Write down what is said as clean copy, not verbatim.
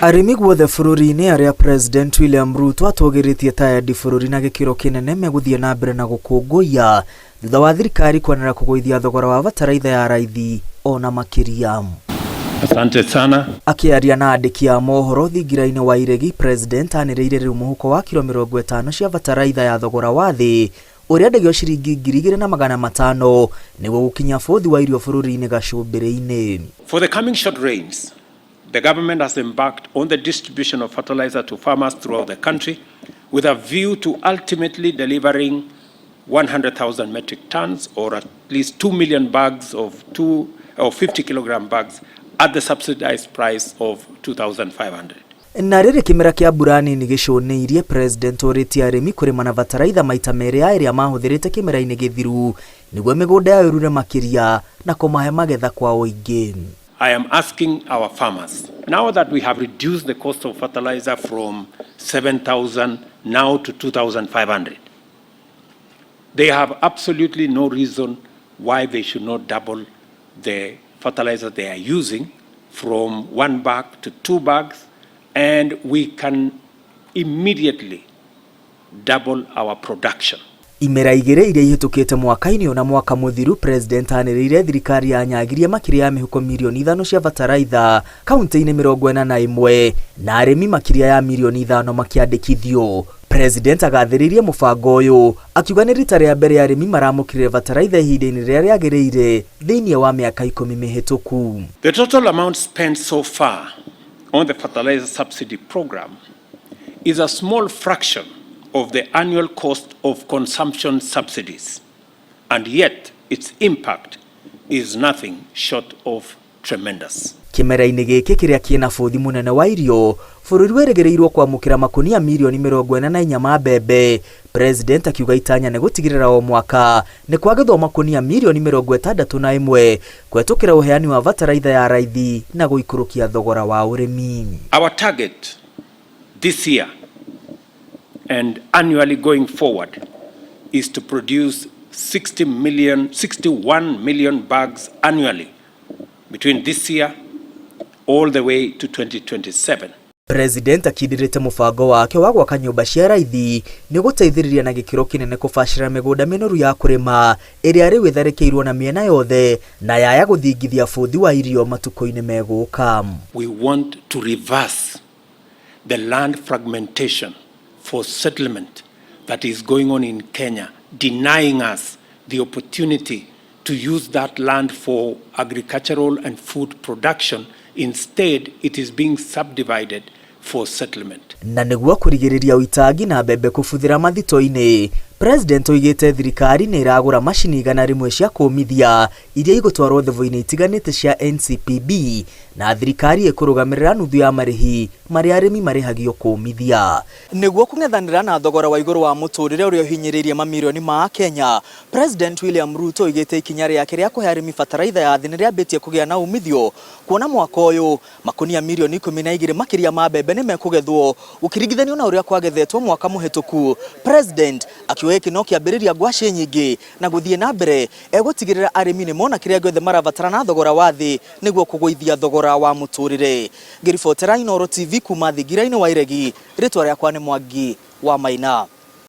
Arĩmi guothe bũrũri-inĩ arĩa President William Ruto atũgĩrĩtie ta endi bũrũri na gĩkĩro kĩnene megũthiĩ na mbere na gũkũngũiya thutha wa thirikari kwanĩrĩra kũgũithia thogora wa bataraitha ya raithi ona makĩria. Asante sana. Akĩaria na andĩki a mohoro thingira-inĩ wa Iregi, President anĩrĩire rĩu mũhuko wa kiro 50 cia bataraitha ya thogora wa thĩ ũrĩendagio ciringi 2,500 nĩguo gũkinyia bũthi wa irio bũrũri-inĩ gacũmbĩrĩ-inĩ. For the coming short rains, the government has embarked on the distribution of fertilizer to farmers throughout the country with a view to ultimately delivering 100,000 metric tons or at least 2 million bags of 2 or 50 kilogram bags at the subsidized price of 2,500. Na rĩrĩ kĩmera kĩa mbura nini gĩcũnĩirie, President orĩtie arĩmi kũrĩma na bataraitha maita merĩ ya ĩrĩa mahũthĩrĩte kĩmera-inĩ gĩthiru nĩguo mĩgũnda yao ĩrure makĩria na kũmahe magetha kwa ũingĩ. I am asking our farmers, now that we have reduced the cost of fertilizer from 7,000 now to 2,500, they have absolutely no reason why they should not double the fertilizer they are using from 1 bag to 2 bags, and we can immediately double our production. Imera igĩrĩ iria ihĩtũkĩte mwaka-inĩ ũyũ na mwaka mũthiru, President anĩrĩire thirikari yanyagirie makĩria ya mĩhuko mirioni 5 cia bataraitha kaunti-inĩ 41 na arĩmi makĩria ya mirioni 5 makĩandĩkithio. President agathĩrĩirie mũbango ũyũ akiuga nĩ rita rĩa mbere arĩmi maramũkĩrire bataraitha ihinda-inĩ rĩrĩa rĩagĩrĩire thĩinĩ wa mĩaka 10 mĩhĩtũku. The total amount spent so far on the fertilizer subsidy program is a small fraction of the annual cost of consumption subsidies, and yet its impact is nothing short of tremendous. Kĩmera-inĩ gĩkĩ kĩrĩa kĩna bũthi mũnene wa irio, bũrũri wĩrĩgĩrĩirwo kwamũkĩra makunia mirioni 44 ma mbembe. President akiuga itanya nĩ gũtigĩrĩra o mwaka nĩ kwagethwo makunia mirioni 61 kũhetũkĩra ũheani wa bataraitha ya raithi na gũikũrũkia thogora wa ũrĩmi. Our target this year and annually going forward is to produce 61 million bags annually between this year all the way to 2027. President akindĩrĩte mũbango wake wa gwaka nyũmba cia raithi nĩ gũteithĩrĩria na gĩkĩro kĩnene kũbacĩra mĩgũnda mĩnoru ya kũrĩma ĩrĩa rĩu ĩtharĩkĩirwo na mĩena yothe na yaya gũthingithia bũthi wa irio matukũ-inĩ megũka. We want to reverse the land fragmentation for settlement that is going on in Kenya, denying us the opportunity to use that land for agricultural and food production. Instead, it is being subdivided for settlement. Na nĩguo kũrigĩrĩria ũitangi na mbembe kũbuthĩra mathito-inĩ, President oigĩte thirikari nĩ ĩragũra macini 100 cia kũmithia iria igũtwarwo thebo-inĩ itiganĩte cia NCPB na thirikari ĩkũrũgamĩrĩra nuthu ya marĩhi marĩa arĩmi marĩhagio kũmithia. Nĩguo kũng'ethanĩra na thogora wa igũrũ wa mũtũrĩre ũrĩa ũhinyĩrĩirie mamirioni ma Akenya, President William Ruto oigĩte ikinya rĩake rĩa kũhe arĩmi bataraitha ya thĩ nĩ rĩambĩtie kũgĩa na umithio kuona mwaka ũyũ makunia mirioni 12 makĩria ma mbembe nĩ mekũgethwo gũkĩringithanio na ũrĩa kwagethetwo mwaka mũhĩtũku. President akiuga gĩkĩ no kĩambĩrĩria ngwacĩ nyingĩ na gũthiĩ na mbere egũtigĩrĩra arĩmi nĩ mona kĩrĩa gĩothe marabatara na thogora wa thĩ nĩguo kũgũithia thogora wa mũtũrĩre. Ngĩribotera Inooro TV kuma thingira-inĩ wa Iregi, rĩtwa rĩakwa nĩ Mwangi wa Maina.